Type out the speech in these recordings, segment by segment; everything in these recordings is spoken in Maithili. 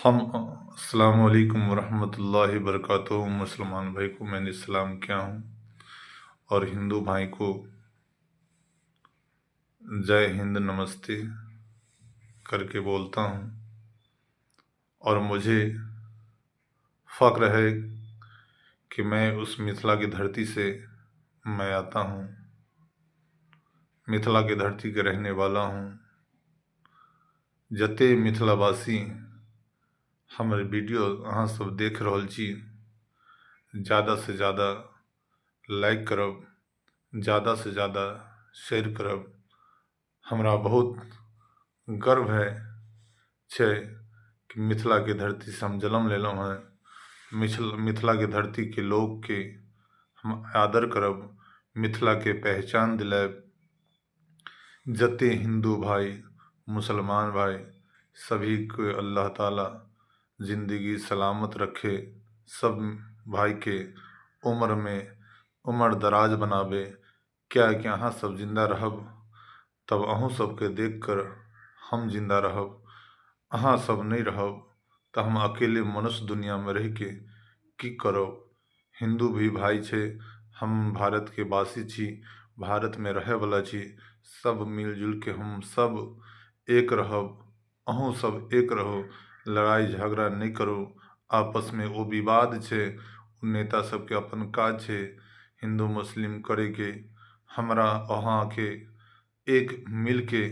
हम अस्सलाम वालेकुम वरहमतुल्लाहि वबरकातुहू। मुसलमान भाई को मैंने सलाम किया हूँ और हिंदू भाई को जय हिंद नमस्ते करके बोलता हूँ। और मुझे फ़ख्र है कि मैं उस मिथिला की धरती से मैं आता हूँ, मिथिला की धरती के रहने वाला हूँ। जते मिथिलावासी हमर वीडियो अहाँ सब देख रहल छी, ज़्यादा से ज़्यादा लाइक करब, ज़्यादा से ज़्यादा शेयर करब। हमरा बहुत गर्व है छै कि मिथिला के धरती से हम जन्म लेलहुँ हैं। मिथिला के धरती के लोग के हम आदर करब, मिथिला के पहचान दिलायब। जते हिंदू भाई मुसलमान भाई सभी को अल्लाह ताला ज़िंदगी सलामत रखे, सब भाई के उम्र में उम्र दराज बनावे। क्या कि अहाँ सब जिंदा रहब तब अहूँ सबके देख कर हम जिंदा रहब। अहाँ सब नहीं रहब तो हम अकेले मनुष्य दुनिया में रह के की करब। हिंदू भी भाई छै, हम भारत के वासी छी, भारत में रहे वाला छी। सब मिलजुल के हम सब एक रहब, अहूँ सब एक रहू। लड़ाई झगड़ा नहीं करू आपस में। ओ विवाद छै, नेता सबके अपन काज छै हिंदू मुस्लिम करैके। हमरा अहाँ के एक मिलके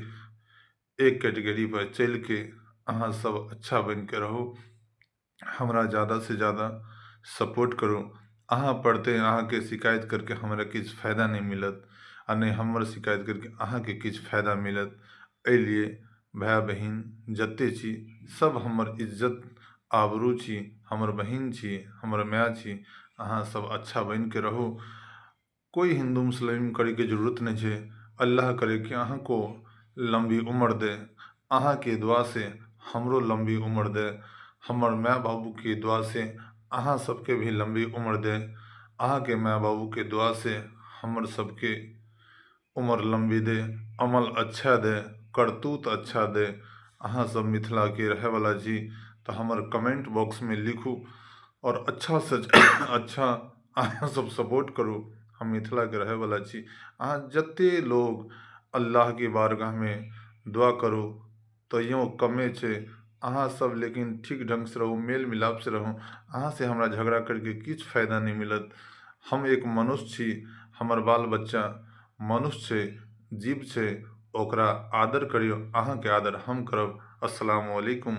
एक कैटेगरी पर चल के अहाँ सब अच्छा बन के रहू। हमरा ज़्यादा से ज़्यादा सपोर्ट करू। अहाँ पढ़ते अहाँके शिकायत करके हमरा किछु फायदा नहीं मिलत आ नहि हमर शिकायत करके अहाँके किछु फायदा मिलत। एहि लिए भाय बहिन जते छी सब हमर इज्जत आबरू छी, हमर बहिन छी, हमर माय छी। अहाँ सब अच्छा बन के रहू। कोई हिंदू मुस्लिम करैके जरूरत नहीं छै। अल्लाह करे कि अहाँ को लंबी उम्र दे, अहाँ के दुआ से हमरो लंबी उम्र दे, हमर माय बाबू के दुआ से अहाँ सबके भी लंबी उम्र दे, अहाँ के माय बाबू के दुआ से हमर सबके उम्र लंबी दे, अमल अच्छा दे, करतूत अच्छा दे। अहाँ सब मिथिला के रहे वाला छी तो हमर कमेंट बॉक्स में लिखू और अच्छा से अच्छा अहाँ सब सपोर्ट करू। हम मिथिला के रहे वाला छी। अहाँ जते लोग अल्लाह के बारगाह में दुआ करू तैयो कमे छै। अहाँ सब लेकिन ठीक ढंग से रहू, मेल मिलाप से रहू। अहाँ से हमरा झगड़ा करके किछु फायदा नहीं मिलत। हम एक मनुष्य छी, हमर बाल बच्चा मनुष्य छै, जीव छै, ओकरा आदर करियो, अहाँके आदर हम करब। अस्सलाम वालेकुम।